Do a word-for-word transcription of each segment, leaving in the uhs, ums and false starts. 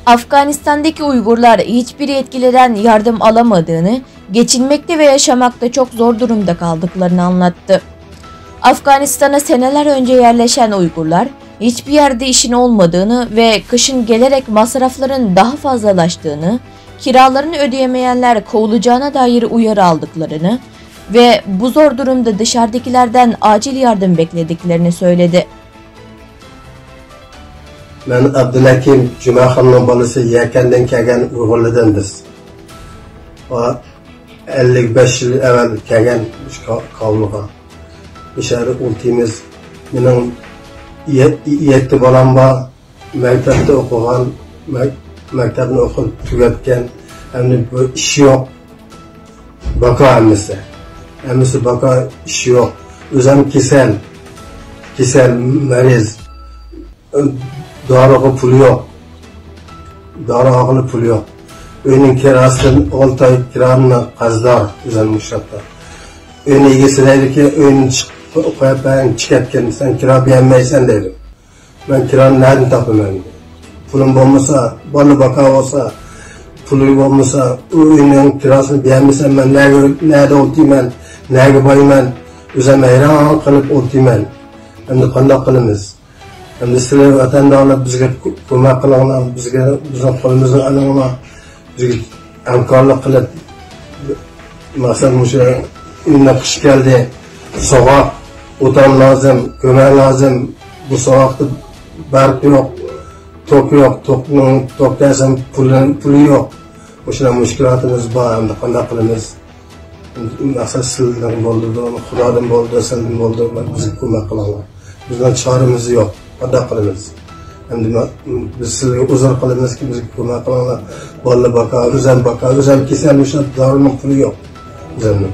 Afganistan'daki Uygurlar hiçbir yetkiliden yardım alamadığını, geçinmekte ve yaşamakta çok zor durumda kaldıklarını anlattı. Afganistan'a seneler önce yerleşen Uygurlar, hiçbir yerde işin olmadığını ve kışın gelerek masrafların daha fazlalaştığını, kiralarını ödeyemeyenler kovulacağına dair uyarı aldıklarını ve bu zor durumda dışarıdakilerden acil yardım beklediklerini söyledi. مەن ئابدۇلھەكىم جۈمەخاننىڭ بالىسى، يەكەندىن كەلگەن ئۇيغۇرلاردىن بىز. ئەللىك بەش يىل ئەۋەل كەلگەن مۇشۇ قاۋمىغا. مۇشۇ يەردە ئولتۇرىمىز. مېنىڭ يەتتە بالام بار. مەكتەپتە ئوقۇغان، مەكتەپنى ئوقۇپ تۈگەتكەن. ئەمدى بۇ ئىش يوق. باكا ھەممىسى. ھەممىسى باكا، ئىش يوق. ئۆزەم كېسەل. كېسەل، مەرىز. دورىغا پۇل يوق. دورا ئالغىلى پۇل يوق. ئۆينىڭ كىراسىدىن ئالتە ئاي كىرانى قەرزدار ئۆزەم مۇشۇ يەردە. ئۆينىڭ ئىگىسى دەيدىكى، ئۆينى چىقىپ قويۇپ بەرگىن، چىقىۋەتكىن، سەن كىرا بېرەلمەيسەن دەيدۇ. مەن كىرانى نەدىن تاپىمەن؟ پۇلۇم بولمىسا، بالىنى باقا بولسا، پۇلى بولمىسا، ئۇ ئۆينىڭ كىراسىنى بېرەلمىسەم، مەن نەگە، نەدە ئولتۇرىمەن، نەگە بارىمەن؟ ئۆزەم ھەيران قېلىپ ئولتۇرىمەن. ئەمدى قانداق قىلىمىز؟ ئەمدى سىلەر ۋەتەندارلار بىزگە كۆمەك قىلىڭلار، بىزگە، بىزنىڭ قولىمىزنى ئېلىڭلار، بىزگە ھەمكارلىق قىلىپ، مەسىلەن، مۇشۇ ئىللىق قىش كەلدى، سوغۇق، ئوتۇن لازىم، كۆمەك لازىم. بۇ سوغۇقتا بەرق يوق، توك يوق، توكنىڭ، توك دېسەم پۇلى، پۇلى يوق. مۇشۇنداق مۈشكۈلاتىمىز بار، ئەمدى قانداق قىلىمىز؟ مەقسەت سىلەردىن بولىدۇ، خۇدادىن بولىدۇ، سىلەردىن بولىدۇ، بىزگە كۆمەك قىلىڭلار. بىزنىڭ چارىمىز يوق، قانداق قىلىمىز؟ ئەمدى بىز سىلەرگە ئۇزۇر قىلىمىزكى، بىزگە كۆمەك قىلىڭلار. بالىلار باكا، ئۆزەم باكا، ئۆزەم كېسەل، مۇشۇ دورىنىڭ پۇلى يوق. ئۆزەمنىڭ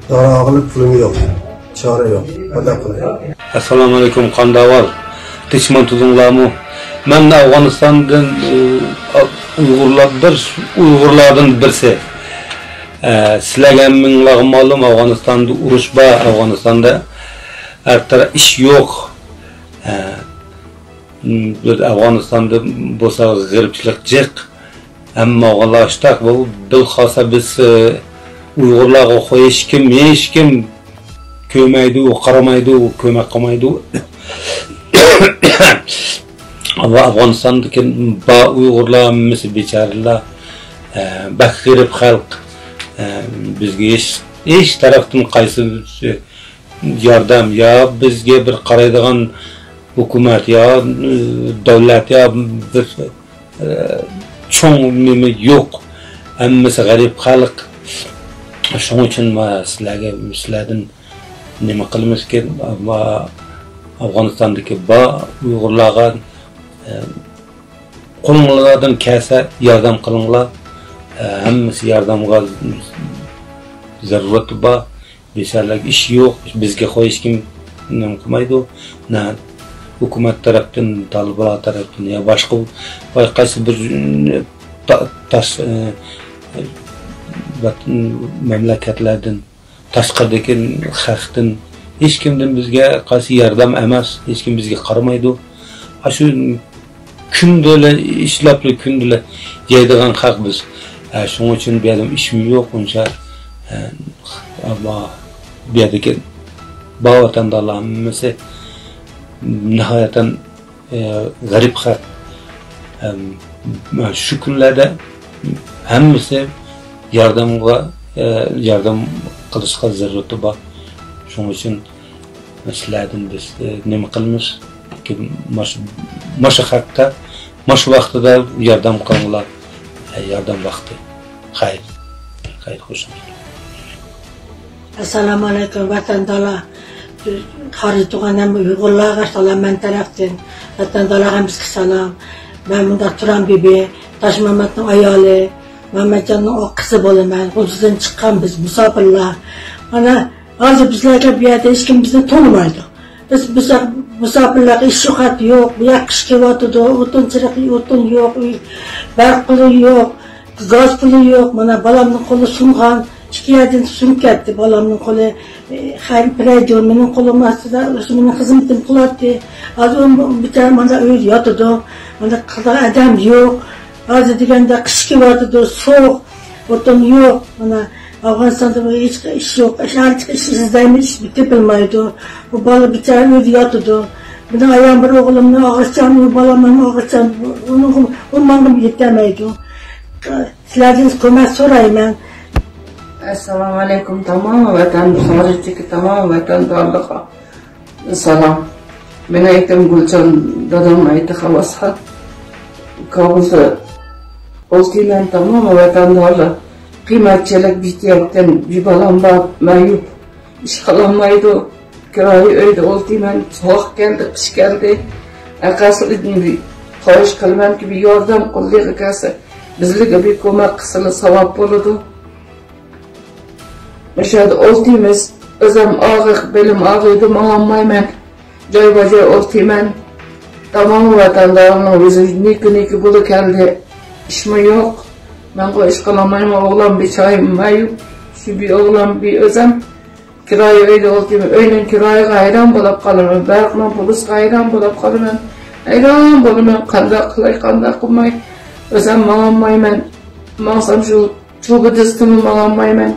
دورا ئالغىلى پۇلۇم يوق، چارە يوق، قانداق قىلاي؟ ئەسسالامۇ ئەلەيكۇم، قانداق ئەھۋال؟ تىنچمان تۇردۇڭلارمۇ؟ مەن ئافغانىستاندىن، ئۇيغۇرلار، بىر ئۇيغۇرلاردىن بىرسى. ئە، سىلەرگە ھەممىڭلارغا مەلۇم، ئافغانىستاندا ئۇرۇش بار، ئافغانىستاندا ھەر تەرەپ ئىش يوق. ئە، بىز ئافغانىستاندا بولسا غېرىبچىلىق جىق. ھەممە ئافغانلار ئاشتاق، بۇ بىلخاسا بىز، ئە، ئۇيغۇرلارغا ھېچكىم، ھېچكىم كۆرمەيدۇ، قارىمايدۇ، كۆمەك قىلمايدۇ. ئەمما ئافغانىستاندىكى بار ئۇيغۇرلار ھەممىسى بىچارىلەر، ئە، بەك غېرىب خەلق. ئە، بىزگە ھېچ، ھېچ تەرەپتىن قايسى ياردەم، يا بىزگە بىر قارايدىغان ھۆكۈمەت، يا، ئە، دۆلەت، يا بىر، ئە، چوڭ نېمە يوق. ھەممىسى غېرىب خەلق. شۇنىڭ ئۈچۈن ما سىلەرگە، سىلەردىن نېمە قىلىمىزكىن، ما ئافغانىستاندىكى بار ئۇيغۇرلارغا، ئە، قولۇڭلاردىن كەلسە ياردەم قىلىڭلار. ئە، ھەممىسى ياردەمگە زەرۇرىتى بار. بىچارىلەرگە ئىش يوق، بىزگە خو ھېچكىم نېمە قىلمايدۇ. نە ھۆكۈمەت تەرەپتىن، تالىبلار تەرەپتىن يا باشقا بايقايسى بىر تا-، تاش، ئە، ۋەتەن، مەملىكەتلەردىن، تاشقىرىدىكى خەلقتىن، ھېچكىمدىن بىزگە قايسى ياردەم ئەمەس، ھېچكىم بىزگە قارىمايدۇ. ئاشۇ كۈندىلە ئىشلەپلا كۈندىلە يەيدىغان خەق بىز. ھە، شۇنىڭ ئۈچۈن بۇ يەردە ئىشمۇ يوق ئۇنچە. ھە، ئەمما بۇ يەردىكى بار ۋەتەندارلار ھەممىسى ناھايىتەن، ئە، غەرىب خەق. ھەم، شۇ كۈنلەردە ھەممىسى ياردەمگە، ئە، ياردەم قىلىشقا زەرۇرىتى بار. شۇنىڭ ئۈچۈن سىلەردىن بىز، ئە، نېمە قىلىمىز؟ ماشۇ، ماشۇ خەققە ماشۇ ۋاقتىدا ياردەم قىلىڭلار. ئە، ياردەم ۋاقتى. خەير. خەير، خوش. ئەسسالامۇ ئەلەيكۇم، ۋەتەندالار. خارىجدا تۇرغان ھەممە ئۇيغۇرلارغا سالام مەن تەرەپتىن. ۋەتەندالار ھەممىسىگە سالام. مەن مۇنداق تۇران بىبى، تاشمامەتنىڭ ئايالى، مەمەتجاننىڭ قىزى بولىمەن. غۇلجىدىن چىققان بىز مۇساپىرلار. مانا، ھازىر بىزلەرگە بۇ يەردە ھېچكىم بىزنى تونۇمايدۇ. بىز، بىز مۇساپىرلارغا ئىش يوق، يوق، بۇ ياق قىش كېلىۋاتىدۇ، ئوتۇن چىرىق، ئوتۇن يوق، ئۆي، بەرق پۇلى يوق، گاز پۇلى يوق. مانا بالامنىڭ قولى سۇنغان، ئىككى يەردىن سۇنۇپ كەتتى بالامنىڭ قولى. ئە، خەير بېرەيدۇ، مېنىڭ قولۇم ئاستىدا، مېنىڭ خىزمىتىمنى قىلاتتى. ھازىر ئۇ بىچارە مانا ئۆيدە ياتىدۇ. مانا قىلىدىغان ئادەم يوق. ھازىر دېگەندە قىش كېلىۋاتىدۇ، سوغۇق، ئوتۇن يوق. مانا ئافغانىستاندا بۇ ھېچ ئىش يوق، ئىش، ھېچ ئىش ئىزدەيمىز، ئىش تېپىلمايدۇ. بۇ بالا بىچارە ئۆيدە ياتىدۇ. مېنىڭ ئايام بىر ئوغلۇمنى ئاغرىتچان، ئۇ بالامنى ئاغرىتچان، ئۇنىڭغا، ئۇ ماڭا يېتەلمەيدۇ. سىلەردىن كۆمەك سورايمەن. ئەسسالامۇ ئەلەيكۇم، تامام ۋەتەن خارىجىدىكى تامام ۋەتەندارلارغا سالام. مېنىڭ ئېتىم گۈلجان، دادام ئېتى خاۋاسخان. كابۇلدا ئولتۇرىمەن، تامام ۋەتەندارلار. قىممەتچىلىك بىتىيەتتىن بىر بالام بار، مەيۈپ. ئىش قىلالمايدۇ. كىرايە ئۆيدە ئولتۇرىمەن. سوغۇق كەلدى، قىش كەلدى. ئەقەسلىدىن بىر خاھىش قىلىمەنكى، بىر ياردەم قولىغا كەلسە، بىزلەرگە بىر كۆمەك قىلسىلا ساۋاب بولىدۇ. مۇشۇ يەردە ئولتۇرىمىز. ئۆزۈم ئاغرىق، بېلىم ئاغرىيدۇ، ماڭالمايمەن. جاي باجاي ئولتۇرىمەن. تامام ۋەتەندارلارنىڭ ئۆزى نىكى نىكى بولۇپ كەلدى. ئىشمۇ يوق. مەنغۇ ئىش قىلالمايمەن. ئوغلان بىر چايىم مەيۈپ. شۇ بىر ئوغلان بىر ئۆزۈم. كىرايە ئۆيدە ئولتۇرىمەن. ئۆينىڭ كىرايىغا ھەيران بولۇپ قالىمەن. بەرقنىڭ پۇلىسىغا ھەيران بولۇپ قالىمەن. ھەيران بولىمەن. قانداق قىلاي، قانداق قىلماي. ئۆزۈم ماڭالمايمەن. ماڭسام شۇ چوبا دېسىمۇ ماڭالمايمەن.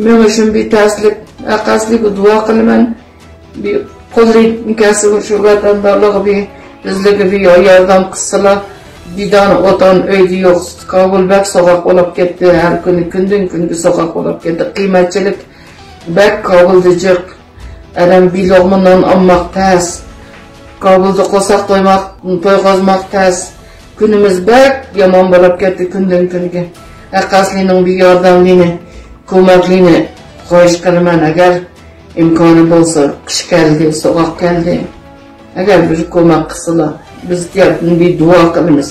مېڭىشىم بىر تەسلىك، ئەقەسلىك دۇئا قىلىمەن. بىر قولى كەلسە شۇ ۋەتەندارلارغا بىر، بىزلەرگە بىر ياردەم قىلسىلا، بىر دانە ئوتان ئۆيدە يوق. كابۇل بەك سوغۇق بولۇپ كەتتى. ھەر كۈنى كۈندىن كۈنگە سوغۇق بولۇپ كەتتى. قىممەتچىلىك بەك كابۇلدا جىق. ئادەم بىر لوقما نان ئالماق تەس. كابۇلدا قورساق تويماق، تويغۇزماق تەس. كۈنىمىز بەك يامان بولۇپ كەتتى كۈندىن كۈنگە. ئەقەسلىنىڭ بىر ياردەملىنى، كۆمەكلىنى خاھىش قىلىمەن، ئەگەر ئىمكانى بولسا. قىش كەلدى، سوغۇق كەلدى. ئەگەر بىر كۆمەك قىلسىلا، بىز تەرەپتىن بىر دۇئا قىلىمىز.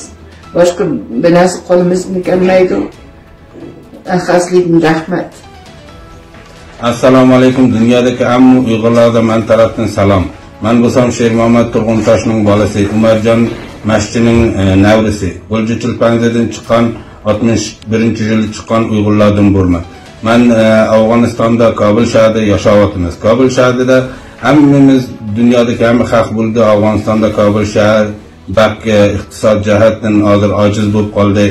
باشقا بىر نەرسە قولىمىزدىن كەلمەيدۇ. ئەخەسلىدىن رەھمەت. ئەسسالامۇ ئەلەيكۇم، دۇنيادىكى ھەممە ئۇيغۇرلارغا مەن تەرەپتىن سالام. مەن بولسام شېرمامەت تۇرغۇنتاشنىڭ بالىسى، ئۇمەرجان مەشچىنىڭ، ئە، نەۋرىسى. غۇلجا چىلپەنزىدىن چىققان، ئاتمىش بىرىنچى يىلى چىققان ئۇيغۇرلاردىن بولىمەن. مەن، ئە، ئافغانىستاندا، كابۇل شەھىرىدە ياشاۋاتىمىز. كابۇل شەھىرىدە ھەممىمىز، دۇنيادىكى ھەممە خەق بىلىدۇ، ئافغانىستاندا كابۇل شەھەر بەك، ئە، ئىقتىساد جەھەتتىن ھازىر ئاجىز بولۇپ قالدى.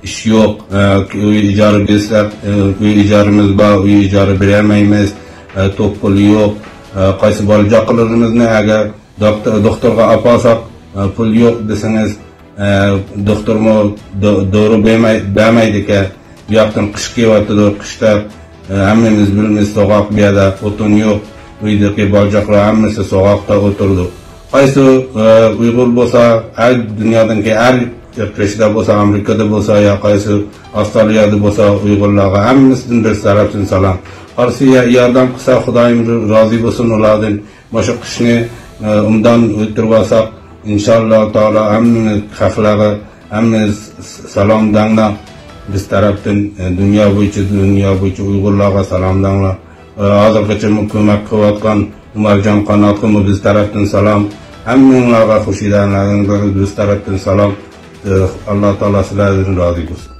ئىش يوق، ئە، ئۆي ئىجارە بەرسەك، ئە، ئۆي ئىجارىمىز بار، ئۆي ئىجارە بېرەلمەيمىز، ئە، توك پۇلى يوق. ئە، قايسى بالا چاقىلىرىمىزنى ئەگەر دوكتور، دوختۇرغا ئاپارساق، ئە، پۇل يوق دېسىڭىز، ئە، دوختۇرمۇ دو-، دورا بەرمەي-، بەرمەيدىكەن. بۇ ياقتىن قىش كېلىۋاتىدۇ، قىش دەپ، ئە، ھەممىمىز بىلىمىز، سوغۇق بۇ يەردە، ئوتۇن يوق. ئۆيدىكى بالا چاقىلار ھەممىسى سوغۇقتا ئولتۇرىدۇ. قايسى، ئە، ئۇيغۇر بولسا، ھەر دۇنيادىكى ھەر قېشىدا بولسا، ئامېرىكىدا بولسا، يا قايسى ئاسترالىيەدە بولسا، ئۇيغۇرلارغا ھەممىسىدىن بىز تەرەپتىن سالام. قارىسى يا-، ياردەم قىلسا، خۇدايىم رازى بولسۇن ئۇلاردىن. مۇشۇ قىشنى، ئە، ئوبدان ئۆتتۈرۈۋالساق، ئىنشاللا تائالا ھەممە خەقلەرگە، ھەممە س-، س-، سالام دەڭلار. بىز تەرەپتىن، ئە، دۇنيا بويىچە، دۇنيا بويىچە ئۇيغۇرلارغا سالام دەڭلار. ئە، ھازىرغىچە كۆمەك قىلىۋاتقان ئۇمەرجان قاناتقىمۇ بىز تەرەپتىن سالام. ھەممىڭلارغا، خۇشىدانلارغا بىز تەرەپتىن سالام. ئە، ئاللا تائالا سىلەردىن رازى بولسۇن.